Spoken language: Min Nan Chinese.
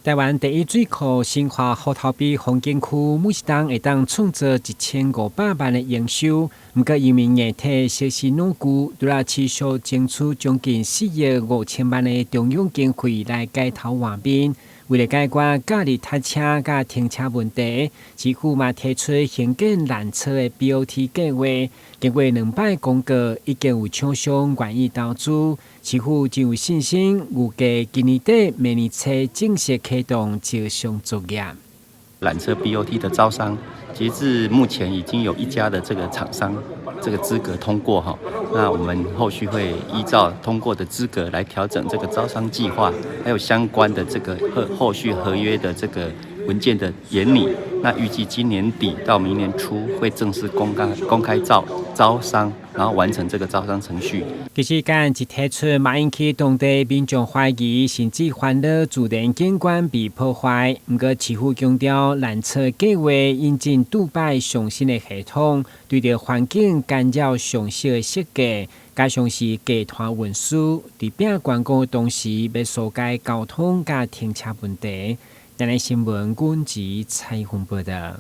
台灣第一水庫新化虎頭埤風景區，每一冬會當創造1500萬的營收。毋過因為硬體設施老舊，除了持續爭取將近4億5千萬的中央經費來改頭換面。為了解決假日塞車佮停車問題，市府嘛提出興建纜車的 BOT 計劃。經過兩擺公告，已經有廠商願意投資。市府真有信心，預計今年底、明年初正式啟動招商作業。纜車 BOT 的招商，截至目前已經有一家的這個廠商這個資格通過哈，那我們後續會依照通過的資格來調整這個招商計劃，還有相關的這個後續合約的這個文件的研擬。那預計今年底到明年初會正式公開招商，然後完成這個招商程序。其實，議案一提出，嘛引起當地民眾懷疑，甚至煩惱自然景觀被破壞。毋過，市府強調，纜車計劃引進杜拜上新的系統，對著環境干擾上小的設計，加上是低碳運輸，佇拼觀光的同時，欲疏解交通佮停車問題。台灣新聞，阮子采訪報導。